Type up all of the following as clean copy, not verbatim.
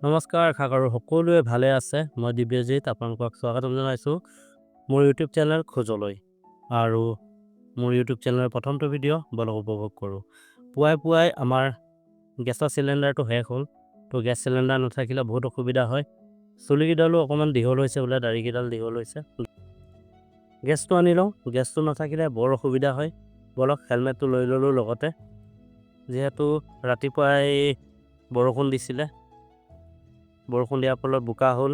নমস্কাৰ, আশা কৰোঁ সকলোৱে ভালে আছে। মই দিব্যজিত, আপোনালোকক স্বাগতম জনাইছোঁ মোৰ ইউটিউব চেনেল খোজলৈ আৰু মোৰ ইউটিউব চেনেলৰ প্ৰথমটো ভিডিঅ' বলক উপভোগ কৰোঁ। পুৱাই পুৱাই আমাৰ গেছৰ চিলিণ্ডাৰটো শেষ হ'ল। তো গেছ চিলিণ্ডাৰ নাথাকিলে বহুত অসুবিধা হয়। চুলিকেইডালো অকণমান দীঘল হৈছে বোলে, দাড়িকেইডাল দীঘল হৈছে। গেছটো আনি লওঁ, গেছটো নাথাকিলে বৰ অসুবিধা হয়। বলক, হেলমেটটো লৈ ল'লোঁ লগতে। যিহেতু ৰাতিপুৱাই বৰষুণ দিছিলে, বৰষুণ দিয়াৰ ফলত বোকা হ'ল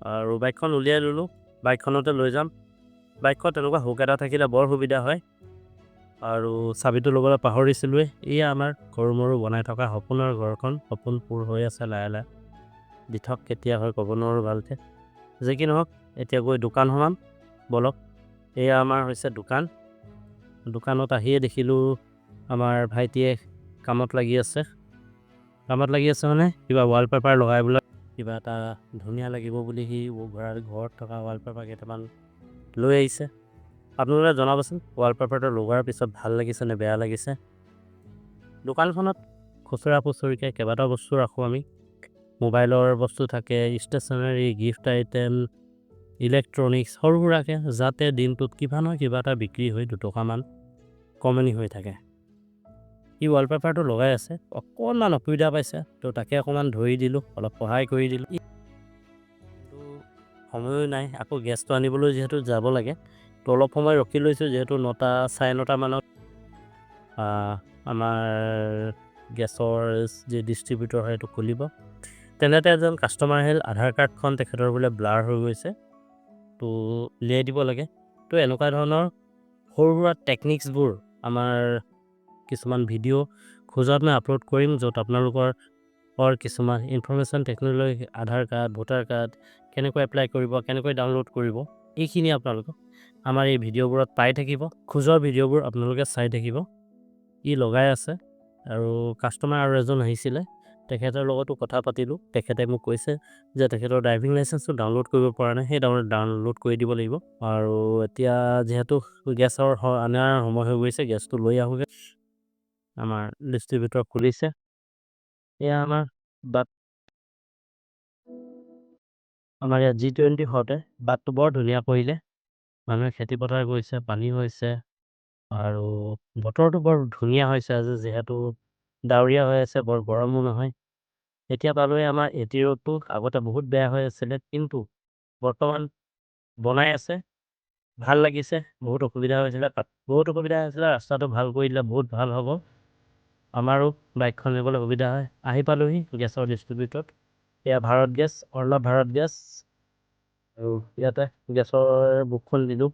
আৰু বাইকখন উলিয়াই ল'লোঁ। বাইকখনতে লৈ যাম। বাইকখন তেনেকুৱা হুক এটা থাকিলে বৰ সুবিধা হয়। আৰু চাবিটো ল'বলৈ পাহৰিছিলোঁৱেই। এয়া আমাৰ সৰু মৰু বনাই থকা সপোনৰ ঘৰখন, সপোন পূৰ হৈ আছে লাহে লাহে। দিঠক কেতিয়া হয় ক'ব নোৱাৰোঁ ভালকৈ। যি কি নহওক, এতিয়া গৈ দোকান সোমাম। বলক, এয়া আমাৰ হৈছে দোকান। দোকানত আহিয়ে দেখিলোঁ আমাৰ ভাইটিয়ে কামত লাগি আছে। কামত লাগি আছে মানে কিবা ৱালপেপাৰ লগাই বোলে, কিবা এটা ধুনীয়া লাগিব বুলি সি ঘৰত থকা ৱালপেপাৰ কেইটামান লৈ আহিছে। আপোনালোকে জনাবচোন, ৱালপেপাৰটো লগোৱাৰ পিছত ভাল লাগিছে নে বেয়া লাগিছে। দোকানখনত খুচুৰা খুচুৰিকৈ কেইবাটাও বস্তু ৰাখোঁ আমি। মোবাইলৰ বস্তু থাকে, ষ্টেচনাৰী, গিফ্ট আইটেম, ইলেক্ট্ৰনিক্স, সৰু সুৰাকৈ যাতে দিনটোত কিবা নহয় কিবা এটা বিক্ৰী হৈ দুটকামান কমনি হৈ থাকে। সি ৱালপেপাৰটো লগাই আছে, অকণমান অসুবিধা পাইছে, তো তাকে অকণমান ধৰি দিলোঁ, অলপ সহায় কৰি দিলোঁ। কিন্তু সময়ো নাই, আকৌ গেছটো আনিবলৈ যিহেতু যাব লাগে, তো অলপ সময় ৰখি লৈছোঁ। যিহেতু 9টা 9:30 মানত আমাৰ গেছৰ যি ডিষ্ট্ৰিবিউটৰ হয় সেইটো খুলিব। তেনেতে এজন কাষ্টমাৰ আহিল, আধাৰ কাৰ্ডখন তেখেতৰ বোলে ব্লাৰ হৈ গৈছে, তো উলিয়াই দিব লাগে। তো এনেকুৱা ধৰণৰ সৰু সুৰা টেকনিক্সবোৰ আমাৰ কিছুমান ভিডিঅ' খোজত মই আপলোড কৰিম, য'ত আপোনালোকৰ কিছুমান ইনফৰ্মেশ্যন টেকন'লজি, আধাৰ কাৰ্ড, ভোটাৰ কাৰ্ড কেনেকৈ এপ্লাই কৰিব, কেনেকৈ ডাউনলোড কৰিব, এইখিনি আপোনালোকক আমাৰ এই ভিডিঅ'বোৰত পাই থাকিব। খোজৰ ভিডিঅ'বোৰ আপোনালোকে চাই থাকিব। ই লগাই আছে আৰু কাষ্টমাৰ আৰু এজন আহিছিলে, তেখেতৰ লগতো কথা পাতিলোঁ। তেখেতে মোক কৈছে যে তেখেতৰ ড্ৰাইভিং লাইচেঞ্চটো ডাউনলোড কৰিব পৰা নাই, সেই ডাউনলোড কৰি দিব লাগিব। আৰু এতিয়া যিহেতু গেছৰ অনাৰ সময় হৈ গৈছে, গেছটো লৈ আহোঁগৈ। আমাৰ ডিষ্ট্ৰিবিউটৰ খুলিছে। এয়া আমাৰ বাট, আমাৰ ইয়াত জি-20 হওঁতে বাটটো বৰ ধুনীয়া কৰিলে। মানুহে খেতি পথাৰ কৰিছে, পানী হৈছে আৰু বতৰটো বৰ ধুনীয়া হৈছে আজি, যিহেতু ডাৱৰীয়া হৈ আছে, বৰ গৰমো নহয়। এতিয়া পালোঁৱে আমাৰ এ টি ৰোডটো। আগতে বহুত বেয়া হৈ আছিলে, কিন্তু বৰ্তমান বনাই আছে, ভাল লাগিছে। বহুত অসুবিধা হৈছিলে, বহুত অসুবিধা হৈছিলে, ৰাস্তাটো ভাল কৰি দিলে বহুত ভাল হ'ব। আমাৰো বাইকখন নিবলৈ সুবিধা হয়। আহি পালোহি গেছৰ ডিষ্ট্ৰিবিউটৰত। এয়া ভাৰত গেছ, অৰ্ণৱ ভাৰত গেছ। আৰু ইয়াতে গেছৰ বুকখন দিলোঁ,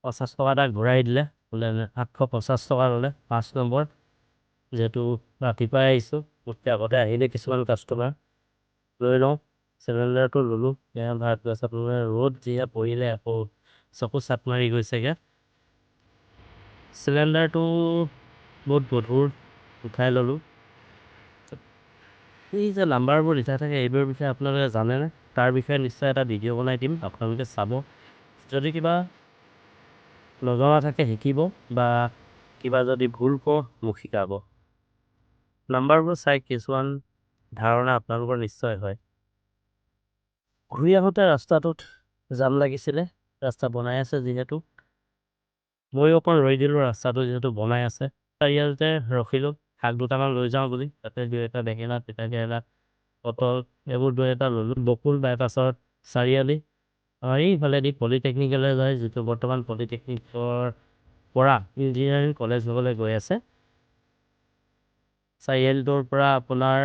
50 টকা এটা ঘূৰাই দিলে বোলে। 850 টকা ল'লে। 5 নম্বৰ, যিহেতু ৰাতিপুৱাই আহিছোঁ, মোতকৈ আগতে আহিলে কিছুমান কাষ্টমাৰ। লৈ লওঁ, চিলিণ্ডাৰটো ল'লোঁ। এয়া ভাৰত গেছ। আপোনালোকে ৰ'দ যিহে পৰিলে, আকৌ চকু চাট মাৰি গৈছেগৈ। চিলিণ্ডাৰটো বহুত গধুৰ, উঠাই ল'লোঁ। এই যে নাম্বাৰবোৰ লিখা থাকে, এইবোৰৰ বিষয়ে আপোনালোকে জানেনে? তাৰ বিষয়ে নিশ্চয় এটা ভিডিঅ' বনাই দিম, আপোনালোকে চাব। যদি কিবা নজনা থাকে শিকিব, বা কিবা যদি ভুল কওঁ মোক শিকাব। নাম্বাৰবোৰ চাই কিছুমান ধাৰণা আপোনালোকৰ নিশ্চয় হয়। ঘূৰি আহোঁতে ৰাস্তাটোত জাম লাগিছিলে, ৰাস্তা বনাই আছে যিহেতু। ময়ো অকণ ৰৈ দিলোঁ, ৰাস্তাটো যিহেতু বনাই আছে। ইয়াতে ৰখিলোঁ, শাক দুটামান লৈ যাওঁ বুলি। তাতে দুই এটা বেঙেনা, তিতা কেৰেলা, পটল এইবোৰ দুই এটা ল'লোঁ। বকুল বাইপাছৰ চাৰিআলি, আমাৰ এইফালেদি পলিটেকনিকেলৈ যায়, যিটো বৰ্তমান পলিটেকনিকৰ পৰা ইঞ্জিনিয়াৰিং কলেজ হ'বলৈ গৈ আছে। চাৰিআলিটোৰ পৰা আপোনাৰ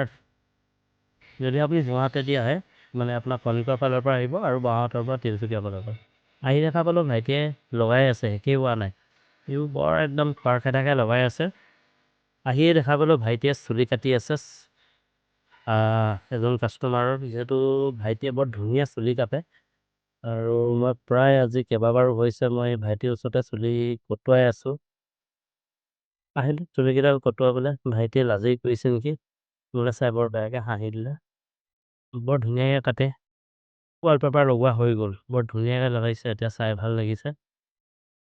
যদি আপুনি যোৰহাটেদি আহে, মানে আপোনাৰ খনিকৰ ফালৰ পৰা আহিব আৰু বাওঁহাতৰ পৰা তিনিচুকীয়া ফালৰ পৰা আহি দেখা পালোঁ, ভাইটিয়ে লগাই আছে, শেষেই হোৱা নাই। সিও বৰ একদম খৰখেদাকৈ লগাই আছে। আহিয়ে দেখা পালোঁ ভাইটিয়ে চুলি কাটি আছে এজন কাষ্টমাৰৰ। যিহেতু ভাইটিয়ে বৰ ধুনীয়া চুলি কাটে আৰু মই প্ৰায় আজি কেইবাবাৰো হৈছে মই ভাইটিৰ ওচৰতে চুলি কটোৱাই আছোঁ। আহিলোঁ চুলিকেইডাল কটোৱাবলৈ, ভাইটিয়ে লাজেই কৰিছে নেকি, মোলৈ চাই বৰ বেয়াকৈ হাঁহি দিলে। বৰ ধুনীয়াকৈ কাটে। ৱালপেপাৰ লগোৱা হৈ গ'ল, বৰ ধুনীয়াকৈ লগাইছে, এতিয়া চাই ভাল লাগিছে।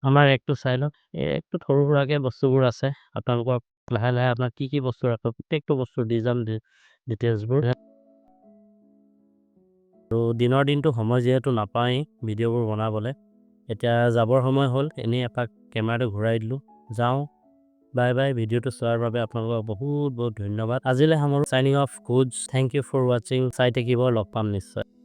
আমাৰ ৰেকটো চাই লওক। এই ৰেকটোত সৰু সুৰাকৈ বস্তুবোৰ আছে। আপোনালোকক লাহে লাহে আপোনাক কি কি বস্তু ৰাখোঁ, প্ৰত্যেকটো বস্তুৰ দি যাম ডিটেইলছবোৰ। দিনৰ দিনটো সময় যিহেতু নাপাওঁৱেই ভিডিঅ'বোৰ বনাবলৈ। এতিয়া যাবৰ সময় হ'ল, এনেই এপাক কেমেৰাটো ঘূৰাই দিলোঁ। যাওঁ, বাই বাই। ভিডিঅ'টো চোৱাৰ বাবে আপোনালোকক বহুত বহুত ধন্যবাদ। আজিলৈ সামৰোঁ। Signing off, Khoj. Thank you for watching. চাই থাকিব, লগ পাম নিশ্চয়।